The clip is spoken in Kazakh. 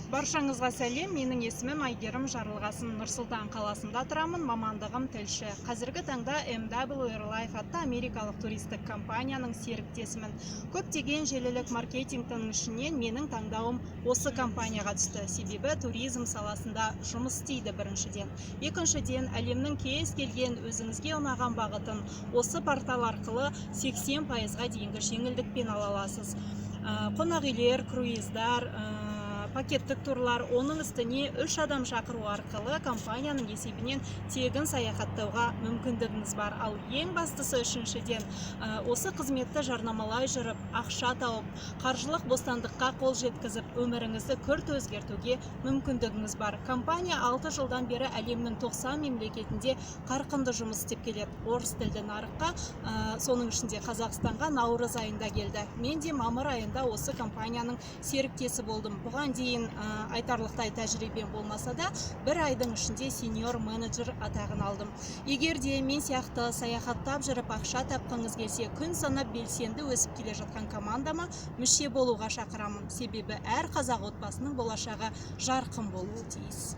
Баршаңызға сәлем! Менің есімім Әйгерім Жарылғасын. Нұр-Сұлтан қаласында тұрамын, мамандығым тілші. Қазіргі таңда MW Airlife атты америкалық туристік компанияның серіктесімін. Көптеген желілік маркетингтің ішінен менің таңдауым осы компанияға түсті. Себебі туризм саласында жұмыс істейді, біріншіден. Екіншіден, әлемнің кез келген өзіңізге ұнаған бағытын осы портал арқылы 80%-ға дейінгі жеңілдікпен ала аласыз. Қонақ үйлер, круиздар, пакеттік турлар, оның үстіне үш адам шақыру арқылы компанияның есебінен тегін саяхаттауға мүмкіндігіңіз бар. Ал ең бастысы, үшіншіден, осы қызметті жарнамалай жүріп, ақша тауып, қаржылық бостандыққа қол жеткізіп, өміріңізді күрт өзгертуге мүмкіндігіңіз бар. Компания 6 жылдан бері әлемнің 90 мемлекетінде қарқынды жұмыс істеп келеді. Орыс тілді нарыққа, соның ішінде Қазақстанға наурыз айында келді. Мен де мамыр айында осы компанияның серіктесі болдым. Бұған дейін айтарлықтай тәжірибем болмаса да, бір айдың ішінде сеньор менеджер атағын алдым. Егер де мен сияқты саяхаттап жүріп ақша тапқыңыз келсе, күн санап белсенді өсіп келе жатқан командама мүше болуға шақырамын. Себебі әр қазақ отбасының болашағы жарқын болуы тиіс.